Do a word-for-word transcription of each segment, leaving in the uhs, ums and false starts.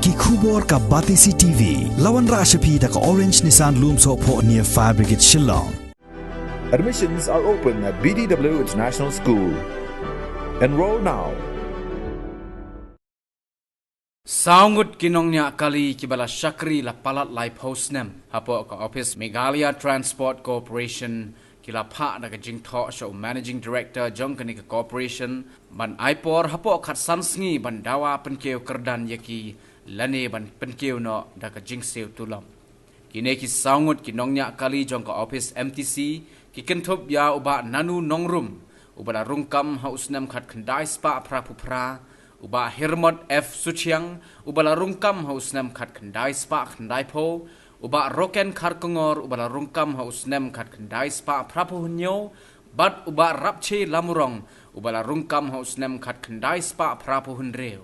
Ki khubor ka Batesi T V. La wanrah sha phi da ka Orange Nissan Lumsohphoh near Fire Brigade Shillong. Admissions are open at B D W International School. Enroll now. Saw ngut ki nongñiah kali kiba la shakri la palat laiphew snem hapoh ka ophis Meghalaya Transport Corporation ki la phah da ka jingthoh sha u Managing Director jong kane ka corporation ban ai por hapoh khatsan sngi ban dawa pynkiew kyrdan ïa ki lane ban pynkiew noh da ka jingsiew tulop. Kine ki saw ngut ki nongñiah kali jong ka ophis M T C ki kynthup ïa u Bah Nanu Nongrum, uba la rung kam ha u snem khatkhyndai spah phraphew phra, u Bah Hirmot F Suchiang, uba la rung kam ha u snem khatkhyndai spah khyndaiphew, u Bah Roken Kharkongor, uba la rung kam ha u snem khatkhyndai spah phraphew hynñiew, bad u Bah Rapche Lamurong, uba la rung kam ha u snem khatkhyndai spah phraphew hynriew.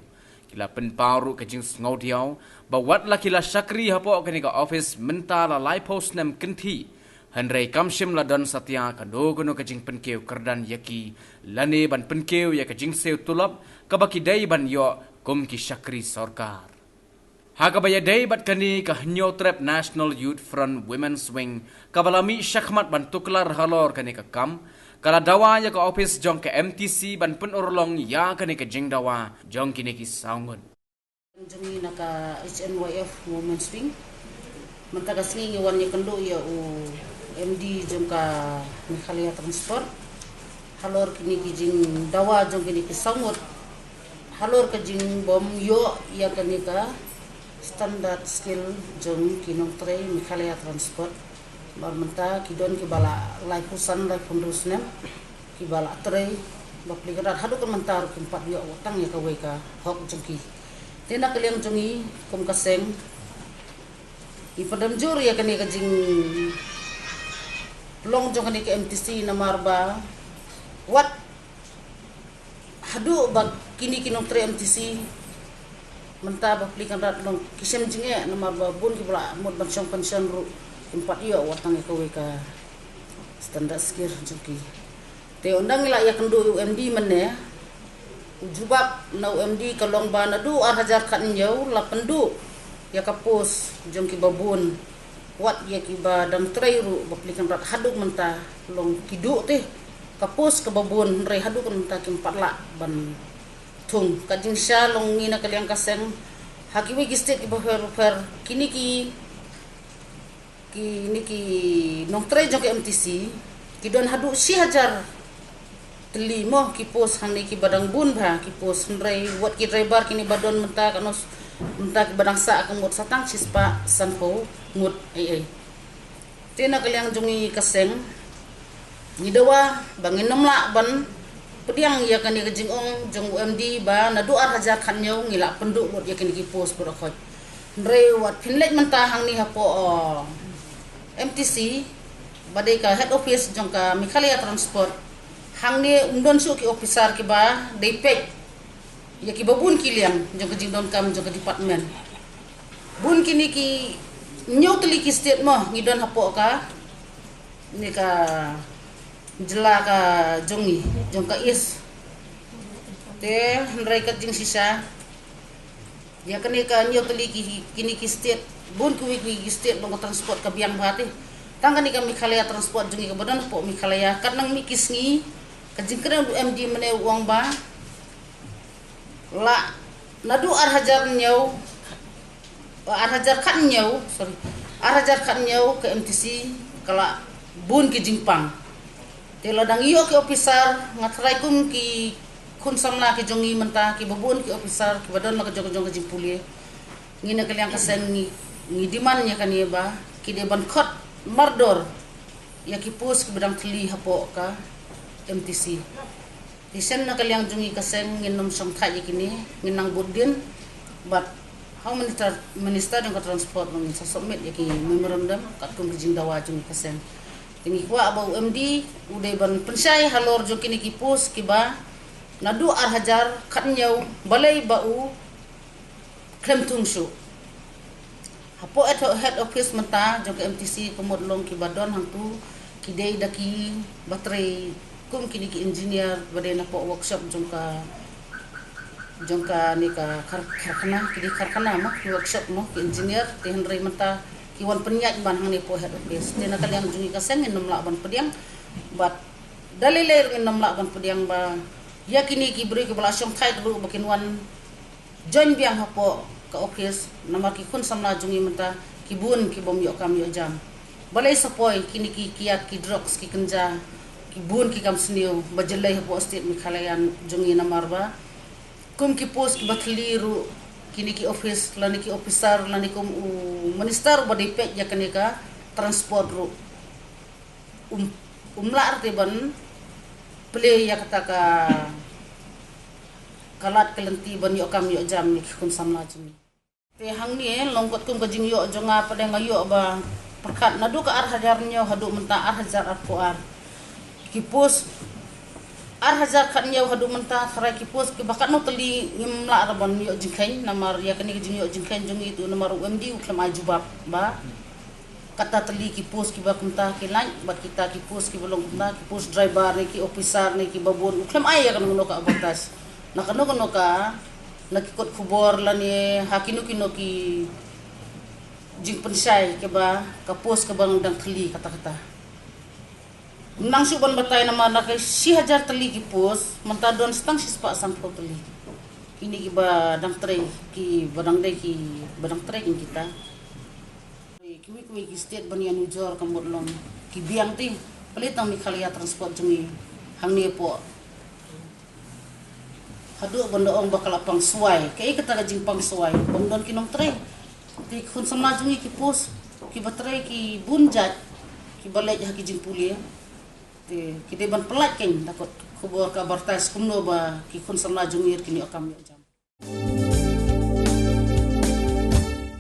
Ki la pynpaw ruh ka jingsngewdiaw ba wat la ki la shakri hapoh kane ka ophis mynta la laiphew snem kynthih, hynrei kam shym la don satia kano kano ka jingpynkiew kyrdan ïa ki lane ban pynkiew ïa ka jingsiew tulop kaba ki dei ban ïoh kum ki shakri sorkar. Ha kaba ïadei bad kane, ka Hynñiewtrep National Youth Front Women's Wing, kaba la mih shakhmat ban tuklar halor kane ka kam, ka la dawa ïa ka ophis jong ka M T C ban pynurlong ïa kane ka jingdawa jong kine ki saw ngut. Jong ngi na ka H N Y F Women's Wing, mynta ka sngi ngi wan ïakynduh ïa u M D jong ka Meghalaya Transport halor kine ki jingdawa jong kine ki saw ngut halor ka jingbym ïoh ïa kane ka standard skill jong ki nongtrei Meghalaya Transport. Namar mynta ki don kiba la laiphew san, laiphew hynriew snem kiba la trei, bapli kynrad haduh ka mynta ruh kim pat ïoh wat tang ïa kawei ka hok jong ki. Te na ka liang jong ngi kum ka seng, ngi pynrem jur ïa kane ka jinglong jong kane ka M T C, namar ba wat haduh ba kine ki nongtrei M T C mynta bapli kynrad long ki shem jingeh, namar ba bun kiba la mut ban shong pension ruh kim pat ïoh wat tang ïa kawei ka standard skill jong ki. Te ynda ngi la ïakynduh ïa u M D mynne, u jubab na u M D ka long ba naduh ar hajar khathynñiew la pynduh ïa ka post jong kiba bun, wat ïa kiba dang trei ruh bapli kynrad haduh mynta long ki duh te ka post kaba bun, hynrei haduh mynta kim pat lah ban thung. Ka jingshisha long ngi na ka liang ka seng, ha kiwei ki state kiba pher pher, kine ki, kine ki nongtrei jong ka M T C ki don haduh shi hajar tylli mo ki post hangne kiba dang bun bha ki post, hynrei wat ki driver kine ba don mynta, katno mynta kiba dang sah ka mut sa tang shispah sanphew ngut ei ei. Te na ka liang jong ngi ka seng, ngi dawa ba ngin ym lah ban pdiang ïa kane ka jingong jong u M D ba naduh ar hajar khathynñiew ngi la pynduh lut ïa kine ki post baroh khoit. Hynrei wat phin leit mynta hangne hapoh, uh, M T C ba dei ka head office jong ka Meghalaya Transport. Hangne ym don shuh ki officer kiba dei peit ïa kiba bun ki liang jong ka jingdonkam jong ka department. Bun kine ki hynñiew tylli ki state mo ngi don hapoh kane ka jylla ka jong ngi, jong ka East. Te hynrei ka jingshisha ïa kane ka hynñiew tylli ki, kine ki state, bun kiwei kiwei ki state long ka transport ka biang bha te. Tang kane ka Meghalaya Transport jong ngi kaba don hapoh Meghalaya, katba nang mih ki sngi, ka jingkren u M D mynne u ong ba la naduh ar hajar hynñiew, ar hajar khathynñiew, sorry, ar hajar khathynñiew ka M T C ka la bun ki jingpang. Te lada ngi ïoh ki officer, nga tharai kum ki khun samla ki jong ngi mynta kiba bun ki officer kiba don la ka jong ka jong ka jingpule. Ngi na ka liang ka seng ngi, ngi demand ïa kane ba ki dei ban khot mardor ïa ki post kiba dang thylli hapoh ka M T C. Te shen na ka liang jong ngi ka seng ngin ym shongthait ïa kine, ngin nang bud dien. Bad ha u minister, minister jong ka transport ngin sa submit ïa ki memorandum katkum ki jingdawa jong ngi ka seng. Te ngi kwah ba u M D u dei ban pynshai halor jong kine ki post kiba naduh ar hajar khathynñiew, balei ba u khlem thung shuh. Hapoh head, head office mynta jong ka M T C ka mut long kiba don hangtu ki dei da kiba trei kum kine ki engineer ba dei napoh workshop jong ka jong kane ka kar-, karkhana, ki dei karkhana mo, ki workshop mo, ki engineer, te hynrei mynta ki wan pynïaid ban hangne hapoh head office. Te na ka liang jong ngi ka seng ngin ym lah ban pdiang, bad da lei lei ruh ngin ym lah ban pdiang ba ïa kine ki briew kiba la shongthait ruh ba kin wan join biang hapoh ka office, namar ki khun samla jong ngi mynta ki bun ki bym ïoh kam ïoh jam. Balei sa poi kine ki kiad, ki drugs, ki kynja, ki bun ki kam sniew ba jyllei hapoh state Meghalaya jong ngi, namar ba kum ki post kiba thylli ruh, kine ki office lane ki officer lane kum u minister uba dei peit ïa kane ka transport ruh um, um lah ruh te ban plie ïa kata ka, ka lad ka lynti ban ïoh kam ïoh jam ïa ki khun samla jong ngi. Te hangne long katkum ka jingïoh jong nga pat, nga ïoh ba pyrkhat naduh ka ar hajar hynñiew haduh mynta ar hajar arphew ar, ki post ar hajar khathynñiew haduh mynta, tharai ki post kiba katno tylli ngim lah ruh ban ïoh jingkheiñ, namar ïa kane ka jingïoh jingkheiñ jong ngi tu namar u M D u khlem ai jubab ba kata tylli ki post kiba kumta ki lait, bad kita ki post kiba long kumta, ki post driver ne ki officer ne kiba bun, u khlem ai ïa kano kano ka advertise na kano kano ka, na ki kot khubor lane ha kino kino ki jingpynshai kiba ka post kaba dang thylli katta katta. Ym nang shuh ban batai namar na ka shi hajar tylli ki post, mynta don tang shispah sanphew tylli. Kine kiba dang trei, kiba dang dei kiba dang trei kin kita. Kiwei kiwei ki state ban ïanujor ka mut long ki biang te. Balei tang Meghalaya Transport jong ngi hangne hapoh haduh ban da ong ba ka la pang swai. Kaei kata ka jingpang swai? Bym don ki nongtrei. Te ki khun samla jong ngi ki post kiba trei ki bun jait, kiba leit ha ki jingpule. Te ki dei ban pyllait keiñ da kot khubor ka advertise kumno ba ki khun samla jong ngi kin ïoh kam ïoh jam.